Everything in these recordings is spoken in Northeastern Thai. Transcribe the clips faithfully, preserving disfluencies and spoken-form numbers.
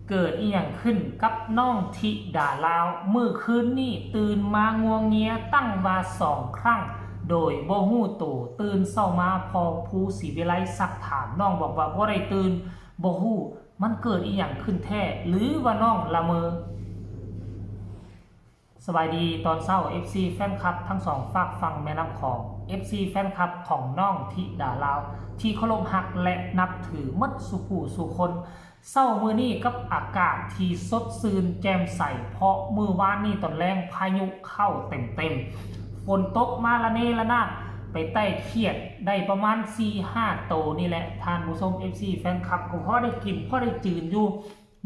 เกิดอีหยังขึ้นกับน้องธิดาลาว มื้อคืนนี้ตื่นมางัวเงียตั้งว่าสองครั้ง โดยบ่ฮู้โต ตื่นเช้ามาพ่อภูศรีวิไลซักถาม น้องบอกว่าบ่ได้ตื่น บ่ฮู้ มันเกิดอีหยังขึ้นแท้ หรือว่าน้องละเมอ สบายดีตอนเช้า เอฟซี แฟนคลับทั้งสองฟากฝั่งแม่น้ำของ เอฟซี แฟนคลับของน้องธิดาลาว ที่เคารพฮักและนับถือหมดสู่ผู้สู่คน เช้ามื้อนี้กับอากาศที่สดชื่นแจ่มใส เพราะมื้อวานนี้ตอนแลงพายุเข้าเต็มๆ ฝนตกมาระเนระนาด ไปไต่เขียดได้ประมาณสี่ห้าโตนี่แหละ ท่านผู้ชม เอฟซี แฟนคลับ ก็พอได้กินพอได้จืนอยู่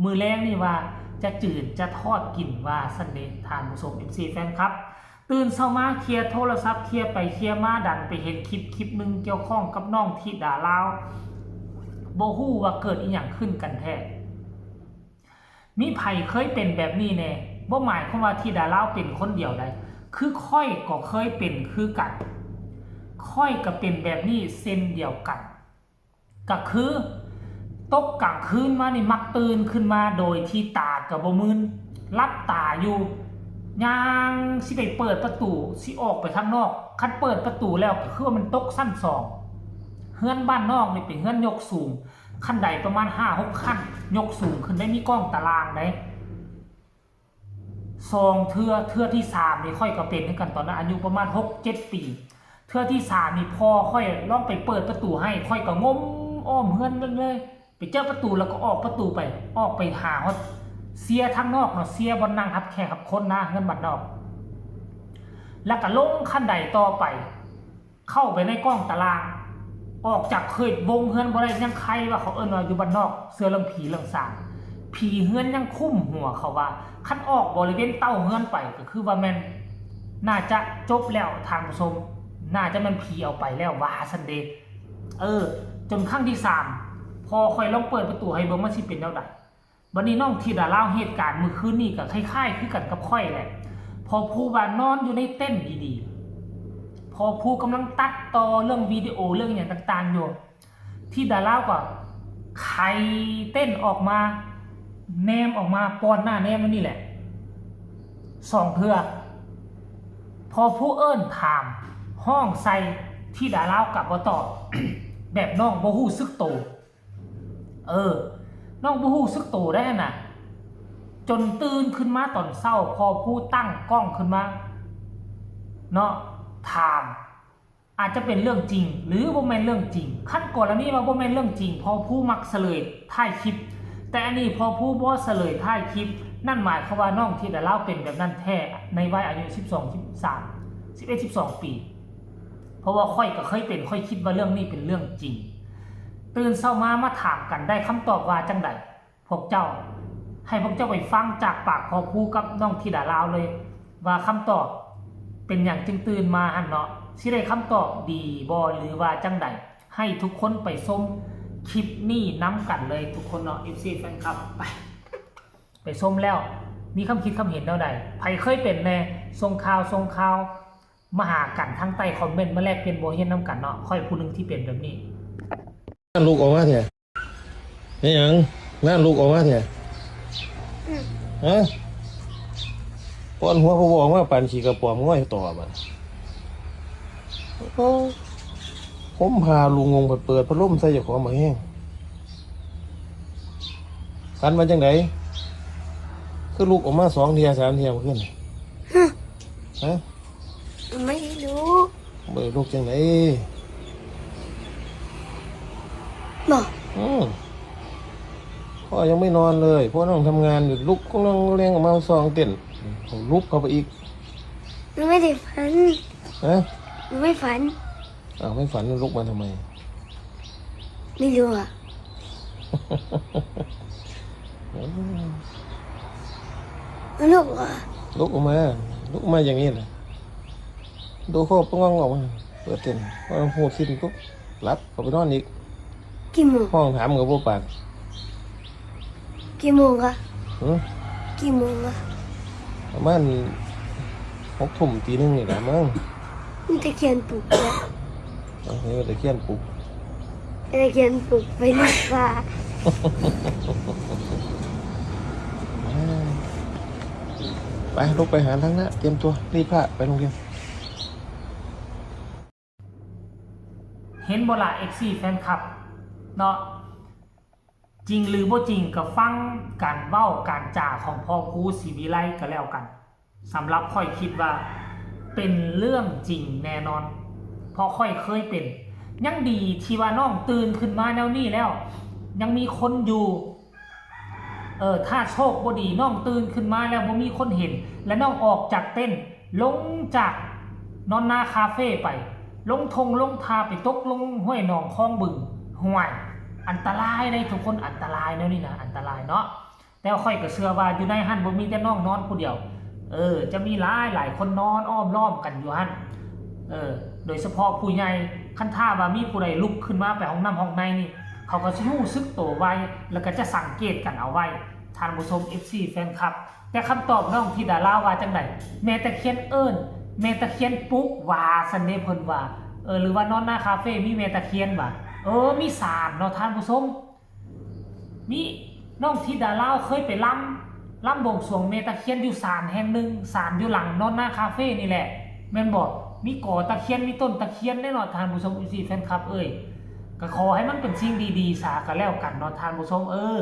มื้อแลงนี่ว่าจะจืนจะทอดกินว่าซั่นเด้ ท่านผู้ชม เอฟซี แฟนคลับ ตื่นเช้ามาเคลียร์โทรศัพท์ เคลียร์ไปเคลียร์มา ดันไปเห็นคลิปคลิปหนึ่งเกี่ยวข้องกับน้องธิดาลาว บ่ฮู้ว่าเกิดอีหยังขึ้นกันแท้ มีไผเคยเป็นแบบนี้แน่ บ่หมายความว่าธิดาลาวเป็นคนเดียวใด คือข้อยก็เคยเป็นคือกัน ข้อยก็เป็นแบบนี้เช่นเดียวกัน ก็คือตกกลางคืนมานี่มักตื่นขึ้นมาโดยที่ตาก็บ่มืน หลับตาอยู่ ย่างสิไปเปิดประตู สิออกไปข้างนอก คันเปิดประตูแล้วก็คือว่ามันตกชั้นสอง เฮือนบ้านนอกนี่เป็นเฮือนยกสูง ขั้นไดประมาณห้าหกขั้น ยกสูงขึ้นได้ มีกล้องตารางได้ สองเทื่อ เทื่อที่สามนี่ข้อยก็เป็นคือกัน ตอนนั้นอายุประมาณหกเจ็ดปี เทื่อที่สามนี่พ่อข้อยลองไปเปิดประตูให้ ข้อยก็งมอ้อมเฮือนเลย ไปเจอประตูแล้วก็ออกประตูไป ออกไปหาฮอดเสียทางนอกเนาะ เสียบ่อนนั่งรับแขกรับคนนะ เฮือนบ้านนอก แล้วก็ลงขั้นไดต่อไป เข้าไปในกล้องตาราง ออกจากเขตวงเฮือนบ่ได้ ยังไคว่าเขาเอิ้นว่าอยู่บ้านนอก เชื่อเรื่องผีเรื่องสาง ผีเฮือนยังคุ้มหัวเขาว่า คันออกบริเวณเต้าเฮือนไปก็คือว่าแม่น น่าจะจบแล้วท่านผู้ชม น่าจะแม่นผีเอาไปแล้วว่าซั่นเด้ เออ จนครั้งที่สาม พอข้อยลองเปิดประตูให้เบิ่งมันสิเป็นแนวใด บัดนี้น้องธิดาลาว เหตุการณ์มื้อคืนนี้ก็คล้ายๆคือกันกับข้อยแหละ พ่อภูว่านอนอยู่ในเต็นท์ดีๆ พ่อภูกำลังตัดต่อเรื่องวิดีโอเรื่องหยังต่างๆอยู่ ธิดาลาวก็ไขเต็นท์ออกมา แนมออกมา ป้อนหน้าแนมอยู่นี่แหละ สองเทื่อ พ่อภูเอิ้นถาม ฮ้องใส่ ธิดาลาวกลับบ่ตอบ แบบน้องบ่ฮู้สึกโต เออ น้องบ่ฮู้สึกโตได้หั่นน่ะ จนตื่นขึ้นมาตอนเช้า พ่อภูตั้งกล้องขึ้นมา เนาะ ถาม อาจจะเป็นเรื่องจริง หรือบ่แม่นเรื่องจริง คันกรณีว่าบ่แม่นเรื่องจริง พ่อภูมักเฉลยท้ายคลิป แต่อันนี้พ่อภูบ่เฉลยท้ายคลิป นั่นหมายความว่าน้องธิดาลาวเป็นแบบนั้นแท้ ในวัยอายุสิบสอง สิบสาม สิบเอ็ด สิบสองปี เพราะว่าข้อยก็เคยเป็น ข้อยคิดว่าเรื่องนี้เป็นเรื่องจริง ตื่นเช้ามา มาถามกัน ได้คำตอบว่าจั่งใด พวกเจ้า ให้พวกเจ้าไปฟังจากปากพ่อภูกับน้องธิดาลาวเลย ว่าคำตอบเป็นหยังจึงตื่นมาหั่นเนาะ สิได้คำตอบดีบ่หรือว่าจั่งใด ให้ทุกคนไปชมคลิปนี้นำกันเลยทุกคนเนาะ เอฟซี แฟนคลับ ไป ไปชมแล้ว มีความคิดความเห็นแนวใด ไผเคยเป็นแน่ ส่งข่าว ส่งข่าว มาหากันทางใต้คอมเมนต์ มาแลกเปลี่ยนบทเรียนนำกันเนาะ ข้อยผู้หนึ่งที่เป็นแบบนี้ นั่นลูกออกมาเถอะ นี่หยัง นั่นลูกออกมาเถอะ ฮะ ป้อนหัวพ่อบอกมาปานขี้กระป๋อมง่อยต่อบัด โอ้ ผมพาลุงงงเปิดพัดลมใส่เจ้าของบ่แฮง ฝันว่าจั่งใด คือลุกออกมาสองเทื่อสามเทื่อเมื่อคืน ฮะ ไม่รู้ บ่ได้ลุกจั่งใด บ่ อืม พ่อยังไม่นอนเลย พ่อนั่งทำงานอยู่ ลุกก็ลองแรงออกมาส่องเต็นท์ ลุกเข้าไปอีก หนูไม่ได้ฝัน ฮะ หนูไม่ฝัน อ้าว ไม่ฝัน ลุกมาทำไม ไม่รู้อะ อืม ลุกอะ ลุกออกมา ลุกออกมาอย่างนี้แหละ ดูข้อปะง่องออกมา เปิดเต็นท์ พอหูสิ้นปุ๊บ หลับ เข้าไปนอนอีก กี่โมง ห้องถามก็บ่ปาก กี่โมงอะ หือ กี่โมงอะ ประมาณหกทุ่มตีหนึ่งนี่แหละมั้ง มีตะเคียนปลุกด้วย เอา นี่ตะเคียนปลุก ตะเคียนปลุกไปในป่า ไป ลุกไปหาล้างหน้า เตรียมตัว รีดผ้า ไปโรงเรียน เห็นบ่ล่ะ เอฟซี แฟนคลับ เนาะ จริงหรือบ่จริงก็ฟังการเว้าการจาของพ่อครูศรีวิไลก็แล้วกัน สำหรับข้อยคิดว่าเป็นเรื่องจริงแน่นอน เพราะข้อยเคยเป็น ยังดีที่ว่าน้องตื่นขึ้นมาแนวนี้แล้ว ยังมีคนอยู่ เออ ถ้าโชคบ่ดีน้องตื่นขึ้นมาแล้วบ่มีคนเห็น และน้องออกจากเต็นท์ ลงจากนอนนาคาเฟ่ไป ลงทงลงทาไปตกลงห้วยหนองคลองบึง ห่วย อันตรายเด้ทุกคน อันตรายแนวนี้นะ อันตรายเนาะ แต่ข้อยก็เชื่อว่าอยู่ในหั้นบ่มีแต่น้องนอนผู้เดียว เออ จะมีหลายหลายคนนอนอ้อมล้อมกันอยู่หั้น เออ โดยเฉพาะผู้ใหญ่ คันถ้าว่ามีผู้ใดลุกขึ้นมาไปห้องน้ำห้องในนี่ เขาก็สิรู้สึกตัวไว แล้วก็จะสังเกตกันเอาไว้ ท่านผู้ชม เอฟซี แฟนคลับ แต่คำตอบน้องธิดาลาวว่าจังใด แม่ตะเคียนเอิ้น แม่ตะเคียนปลุกว่าซั่นเด้เพิ่นว่า เออ หรือว่านอนนาคาเฟ่มีแม่ตะเคียนว่า เออ มีศาลเนาะท่านผู้ชม มีน้องธิดาลาวเคยไปลำ ลำบวงสรวงแม่ตะเคียนอยู่ศาลแห่งหนึ่ง ศาลอยู่หลังนอนนาคาเฟ่นี่แหละ แม่นบ่ มีกอตะเคียน มีต้นตะเคียนแน่นอนท่านผู้ชม เอฟซี แฟนคลับเอ้ย ก็ขอให้มันเป็นสิ่งดีๆ ซะก็แล้วกันเนาะท่านผู้ชม เออ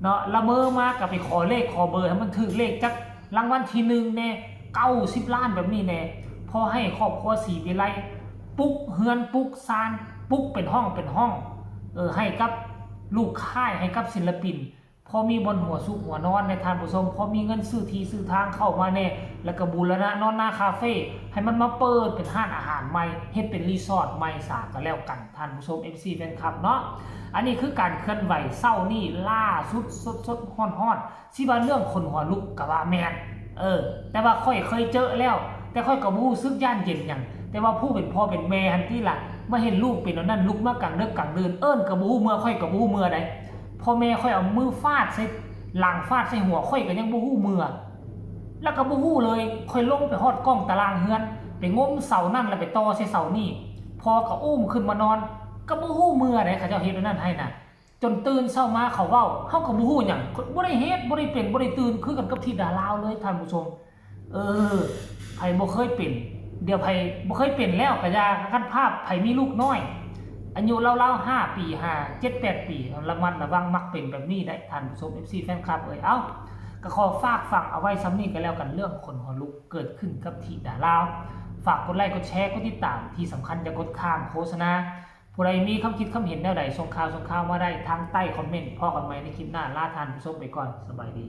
เนาะ ละเมอมาก็ไปขอเลขขอเบอร์ให้มันถืกเลขจักรางวัลที่หนึ่งแน่ เก้าสิบล้านแบบนี้แน่ พอให้ครอบครัวศรีวิไล ปลุกเฮือนปลุกซาน ปลุกเป็นห้องเป็นห้อง เออ ให้กับลูกค่าย ให้กับศิลปิน พอมีบ่อนหัวซุกหัวนอนในท่านผู้ชม พอมีเงินซื้อที่ซื้อทางเข้ามาแน่ แล้วก็บูรณะนอนนาคาเฟ่ ให้มันมาเปิดเป็นร้านอาหารใหม่ เฮ็ดเป็นรีสอร์ทใหม่ซะก็แล้วกันท่านผู้ชม เอฟซี แฟนคลับเนาะ อันนี้คือการเคลื่อนไหวเช้านี้ล่าสุดสดๆ ร้อนๆ สิว่าเรื่องขนหัวลุกก็ว่าแม่น เออ แต่ว่าข้อยเคยเจอแล้ว แต่ข้อยก็บ่รู้สึกย่านเย็นหยัง แต่ว่าผู้เป็นพ่อเป็นแม่หั้นติล่ะ มาเห็นลูกเป็นแนวนั้น ลุกมากลางดึกกลางดื่น เอิ้นก็บ่ฮู้เมื่อ ข้อยก็บ่ฮู้เมื่อใด พ่อแม่ข้อยเอามือฟาดใส่หลัง ฟาดใส่หัว ข้อยก็ยังบ่ฮู้เมื่อ แล้วก็บ่ฮู้เลย ข้อยลงไปฮอดกล้องตารางเฮือน ไปงมเสานั่นแล้วไปต่อใส่เสานี่ พ่อก็อุ้มขึ้นมานอน ก็บ่ฮู้เมื่อใด เขาเจ้าเฮ็ดแนวนั้นให้นะ จนตื่นเช้ามาเขาเว้า เฮาก็บ่ฮู้หยัง บ่ได้เฮ็ด บ่ได้เป็น บ่ได้ตื่น คือกันกับธิดาลาวเลยท่านผู้ชม เออ ไผบ่เคยเป็น เดี๋ยวไผบ่เคยเป็นแล้วก็อย่า คันภาพไผมีลูกน้อย อายุราวๆ ห้าปี ห้า เจ็ด แปด ปี ระมัดระวัง มักเป็นแบบนี้ได้ท่านผู้ชม เอฟซี แฟนคลับเอ้ย เอ้า ก็ขอฝากฝังเอาไว้ส่ำนี้ก็แล้วกัน เรื่องขนหัวลุกเกิดขึ้นกับธิดาลาว ฝากกดไลค์ กดแชร์ กดติดตาม ที่สำคัญอย่ากดข้ามโฆษณา ผู้ใดมีความคิดความเห็นแนวใด ส่งข่าว ส่งข่าวมาได้ทางใต้คอมเมนต์ พ้อกันใหม่ในคลิปหน้า ลาท่านผู้ชมไปก่อน สบายดี